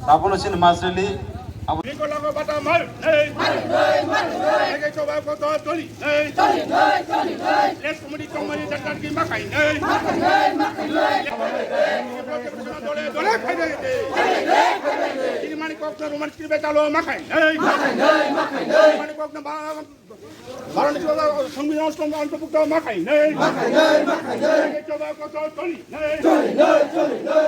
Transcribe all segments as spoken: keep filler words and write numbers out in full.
Abono chini mas rally, abo Niko lago bata mar nei. Nege choba ko to toli nei. Toli nei, toli nei. Les komiti tongmani jagat ki makai nei. Makai nei, makai nei. Dole dole khai nei. Ini mani kok na roman skribe talo makai nei. Makai nei, makai nei. Mani kok na ba Bharani choba songbidhan ostong antobhukto makai nei. Makai nei, makai nei. Choba koto toli nei. Toli nei, toli nei.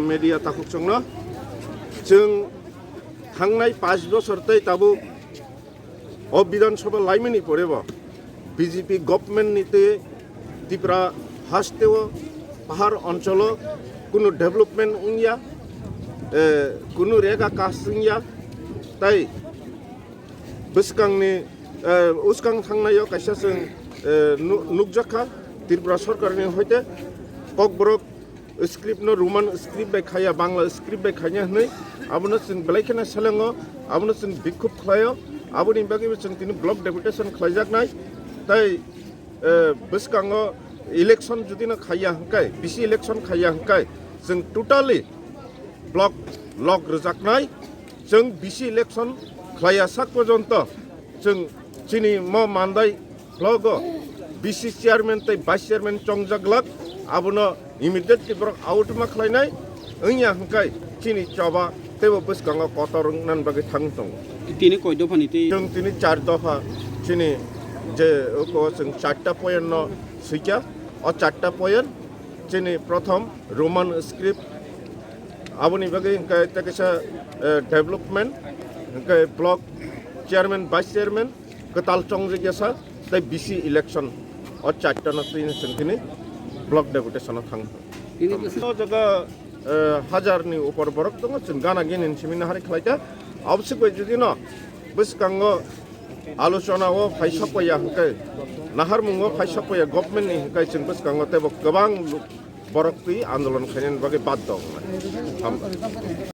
Media takhuk chwngno chwng thangnai pash bosor tei tabuk o Bidhan Sabha laimani porebo B J P government ni twi Tripura hasteo pahar oncholo kunu development wngya, eh, kunu rega kas wngya, tai bwskangni, eh, uskang thangnaio kaisa chwng, eh, nu-, nukjakha Tripura sorkarni hoite Kokborok script no Roman script bai khaiya, Bangla script bai khaiya hwnwi abono chwng belai kheno selengo, abono chwng bikhub khlaio, aboni bagwibo chwng tini block deputation khlaijaknai. Tai, eh, bwskango election jodi no khaiya hwnkhe, B C election khaiya hwnkhe chwng totally block lock rwjaknai. Chwng B C election khlaiya sak porjonto chwng chini mo mandai blogo B C chairman tei vice chairman chongjak glak, abono immediately borok out ma khlainai wngya hwnkhe chini choba teibo bwskango kotor wngna bagwi thang tongo. Tini koi dophani tei? Chwng tini char dopha chini je oko chwng charta point no swikha, o charta point chini prothom Roman script, aboni bagwi hwnkhe tei kaisa, eh, development, hwnkhe block chairman, vice chairman, kwtal chongjak ya sa, tei B C election, o charta no twi chwng tini block deputation o thang. Tini bwswk O jaga, eh, hajar ni upor borok tongo, chwng gana gini simi nahari khlai kha. Aboswk bai jodi no bwskango alochona o phai sapya hwnkhe, naharmung o phai sapya government ni hwnkhe chwng bwskango teibo kwbang borok twi andolon khainani bagwi baddo wngnai. Hambai.